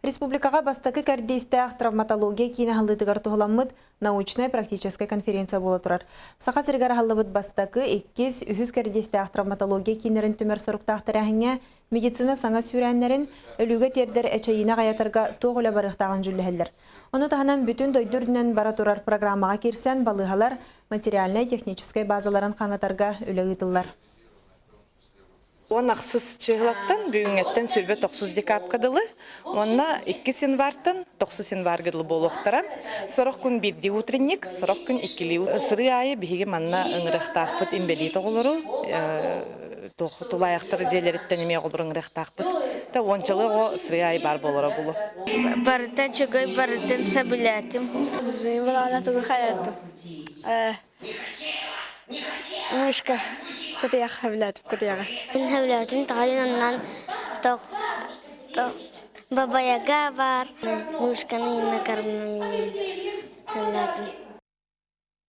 Республикаҕа бастакы кэрдиистээх травматология киинэ аһыллыытыгар туһуламмыт научнай-практическай конференция буола турар. Саха сиригэр аһыллыбыт бастакы, иккис, үһүс кэрдиистээх травматология кииннэрин түмэр соруктаах тэрээһиҥҥэ медицина саҥа сүүрээннэрин, өлүүгэ тиэрдэр эчэйиини аҕыйатарга туох үлэ барыахтааҕын дьүүллэһэллэр. Ону таһынан бүтүн дойду үрдүнэн бара турар программаҕа киирсэн балыыһалар материальнай-техническэй базаларын хаҥатарга үлэ ыытыллар. Уон ахсыс чыһылаттан бүгүҥҥэттэн 29 декабка дылы уонна 2 январтан 9 январга дылы буолуохтара. Сорох күн биирдии утренник, сорох күн иккилии сырыы аайы биһиги манна ыҥырыахтаахпыт инбэлиит оҕолору, тулаайахтар дьиэлэриттэн эмиэ оҕолору ыҥырыахтаахпыт. Та уончалыы оҕо сырыы аайы баар буолара булу. Барыта үчүгэй барытын сөбүлээтим. Былаана тугу хайаттым. Мышка кутуйах хэвлээтим кутуйаҕы. Мин хэвлээтим таҕайын аннан тох бабаяга бар мышканы инна кормили хэвлээтим.